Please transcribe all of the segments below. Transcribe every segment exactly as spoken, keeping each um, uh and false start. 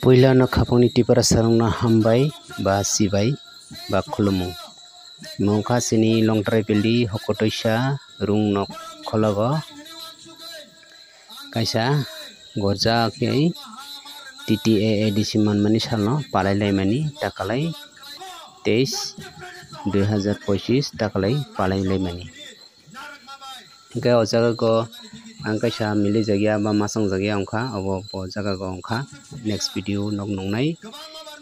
Puila no khapangni Tiprasa rokno hambai ba sibai ba khulumung. Mungkha sini Longtrai Pili Hokotoisa rung nok khologo kaisa gorja khe T T A A D C manmani salno palai laimani takalai teis dui hazar pochis takalai palai laimani. Hingke o jaga go ang kaisa mili jakya ba masang jakya wngkha, obo bo jaga go wngkha. Next video nog nungnai.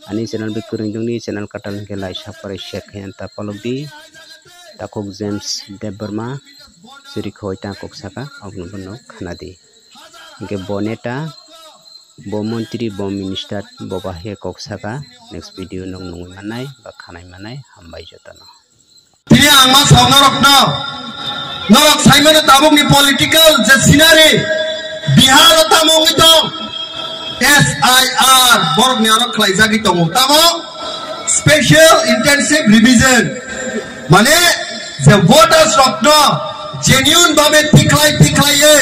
Ani channel bai kwrwng jongni channel katal hingke like subscribe share khe ta palok di. Takhuk James Debbarma chwri khoi ta kok saka, obo no khana di. Hingke bo neta, bo montri, bo minister, bo bahai kok saka. Next video nog nungwi mannai ba khanai mannai. Hambai jotono. Tini ang ma sauna rokno, norok saimano tabukni political je scenery, Bihar o tamo wngwi tong, S I R borokni aro khlaijagwi tongo. Tamo special intensive revision, mane je voters rokno genuine babe tikhlai tikhlaiwi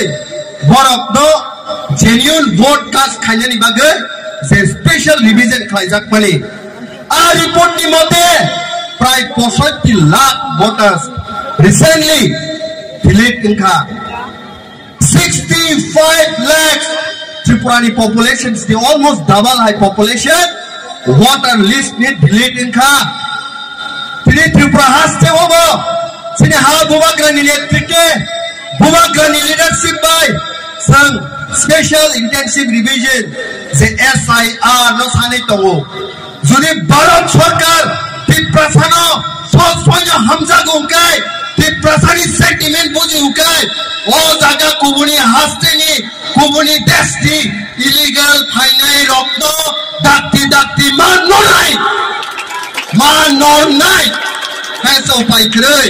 borokno genuine vote cast khainani bagwi je special revision khlaijakmani. A report ni mote prai posotti lakh voters recently delete wngkha. Sixty-five lakhs Tripura ni population is the almost double high population. Voter list ni delete wngkha. Tini Tripura haste obo chini ha bubagra ni netrite, bubagra ni leadership bai sang special intensive revision je S I R no sanai tongo. Jodi Bharat Sarkar Tiprasano sosoino hamjago hwnkhe, Tiprasani sentiment buji hwnkhe, o jaga kubuni hasteni, kubuni deshni illegal phainai rokno dakti dakti ma nornai, ma nornai, kaisa upai kwrwi.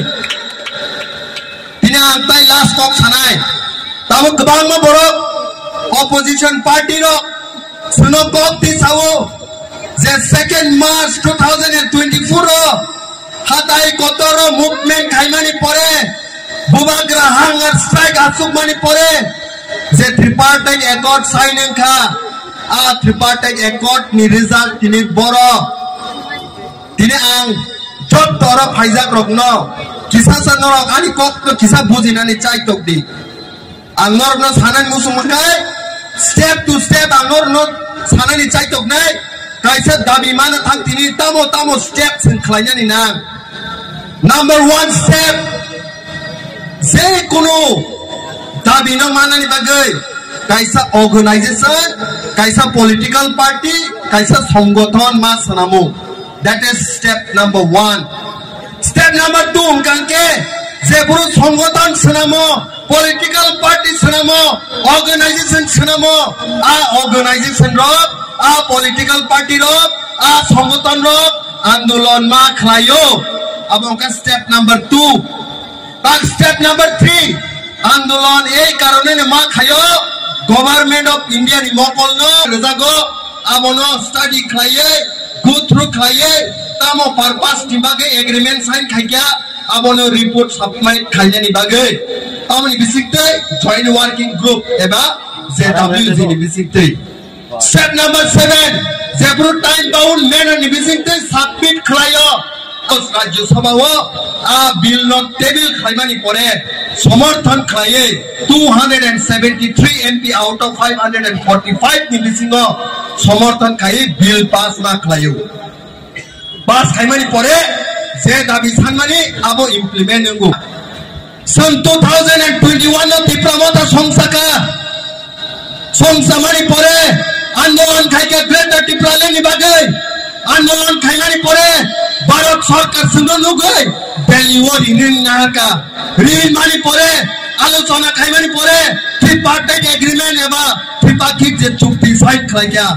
Tini ang tai last kok sanai. Tamo kwbangma borok opposition party rok chwngno kok ti sao je second March two thousand and twenty-four o hatai kotor o movement khaimani pore, bubagra hunger strike achukmani pore je tripartite accord sign wngkha, a tripartite accord ni result tini borok. Tini ang jotto oro phaijak rokno kisa sa norok ani kokno kisa bujinani chai tok di. Ang norokno sanani muchung mankhai, step to step ang norokno sanani chai toknai. Kaisa dabi mana thang tini tamo tamo step chwng khlainani nang. Number one step, je kunu dabi no manani bagwi kaisa organization, kaisa political party, kaisa songgothon ma swnamung. That is step number one. Step number two hwnkha khe, je boro songgothon swnamo, political party swnamo, organization swnamo, a organization rok, a political party rok, a songgothon rok andolon ma khlaio. Abo wngkha step number two. Tak step number three, andolon ei karone no ma khaio, Government of India ni mokol no rwjago, abono study khlaiwi, go through khlaiwi, tamo purpose ni bagwi agreement sign khaikha, abono report submit khainani bagwi, tamoni bisingtwi joint working group eba J W G ni bisingtwi. Step number seven, jebru time bound manner ni bisingtwi submit khlaio, Rajya Sabha o a bill no table khlaimani pore somorthon khlaiwi two hundred and seventy-three M P out of five hundred and forty-five ni bisingo somorthon khaiwi bill pass ma khlaio. Pass khaimani pore je dabi sanmani abo implement wngo. Chwng two thousand and twenty-one no Tipra Motha songchaka. Songchamani pore andolon khaikha Greater Tipraland ni bagwi. Andolon khaimani pore Bharat Sarkar chwngno nugwi Delhi o ring ring naharkha. Ring mani pore, alochona khaimani pore, tripartite agreement eba tripartite je chukti sign khlaikha.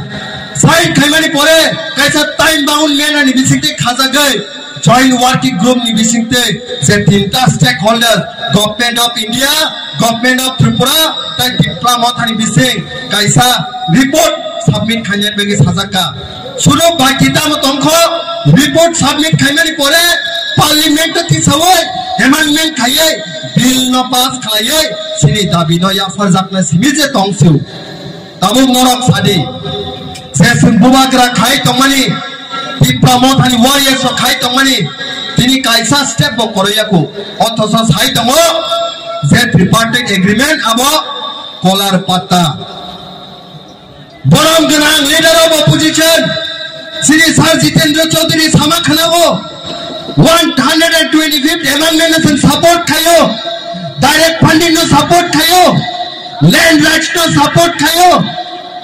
Sign khaimani pore kaisa time bound manner ni bisingtwi khajagwi joint working group ni bisingtwi je tinta stakeholder, Government of India, Government of Tripura, tai Tipra Motha ni bising kaisa report submit khaina bagwi sajakka. Suno bai kitamo tongkho, report submit khaimani pore parliament o tisawi amendment khaiwi bill no pass khlaiwi chini dabi no yapharjakna simi je tongsu. Tabuk norok sadi, je chwng Bubagra khai tongmani, Tipra Mothani warriors rok khai tongmani, tini kaisa step bo koroyako. Othoso sai tongo je tripartite agreement abo kolar patta. Borom gwnang leader of opposition, Shri Sir Jitendra Chaudhary sama khwnago, one hundred and twenty-fifth amendment no chwng support khaio, direct funding no support khaio, land rights no support khaio,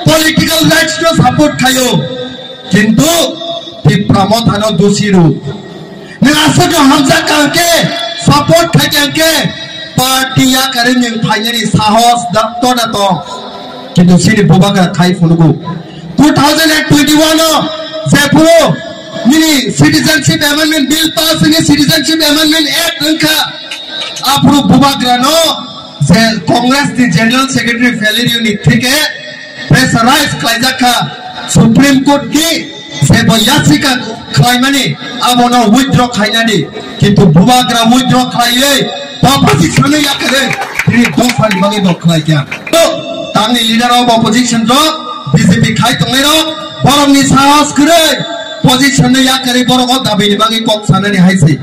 political rights no support khaio. Kintu Tipra Mothano dosi rw. Nwng aswk no hamjak ka hwnkhe, support khai ka hwnkhe, party yakarwi nwng phainani sahos da, to da tong. Kintu chini Bubagra khai phunugo. Two thousand and twenty-one o jephuru nini Citizenship Amendment Bill pass wngwi Citizenship Amendment Act wngkha, aphuru Bubagrano je Congress ni General Secretary Valerio ni thike pressurize khlaijak kha Supreme Court ni, sebo yachika khlaimani abono withdraw khainani, kintu Bubagra withdraw khlaiwi opposition no yakarwi tini dopha ni bagwi bo khlaikha. To tangni leader of opposition rok, B J P khai tongnai rok, borok ni sahos kwrwi, opposition no yakarwi borok o dabi ni bagwi kok sanani hai se.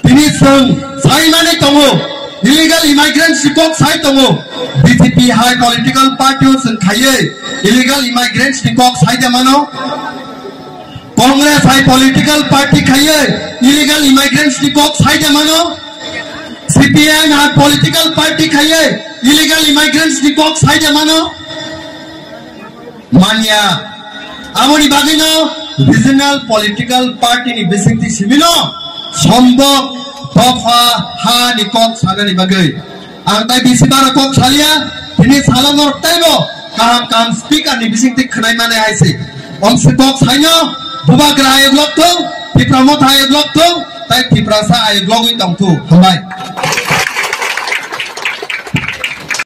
Tini chwng saimani tongo, illegal immigrants ni kok sai tongo. B J P hai political party o chwng khaiwi illegal immigrants ni kok sai de mano. Congress hai political party khaiwi illegal immigrants ni kok sai de mano. C P I M hai political party khaiwi illegal immigrants ni kok sai de mano. Manya. Aboni bagwino regional political party ni bisingtwi simino sombok dopha ha ni kok sanani bagwi. Ang tai bisi bara kok salia, tini salo norok taibo kaham kaham speaker ni bisingtwi khwnai mane hai se. Om se kok saino, Bubagra ayok lok thung, Tipra Motha ayok lok thung, tai Tiprasa ayok logwi tong thung. Hambai.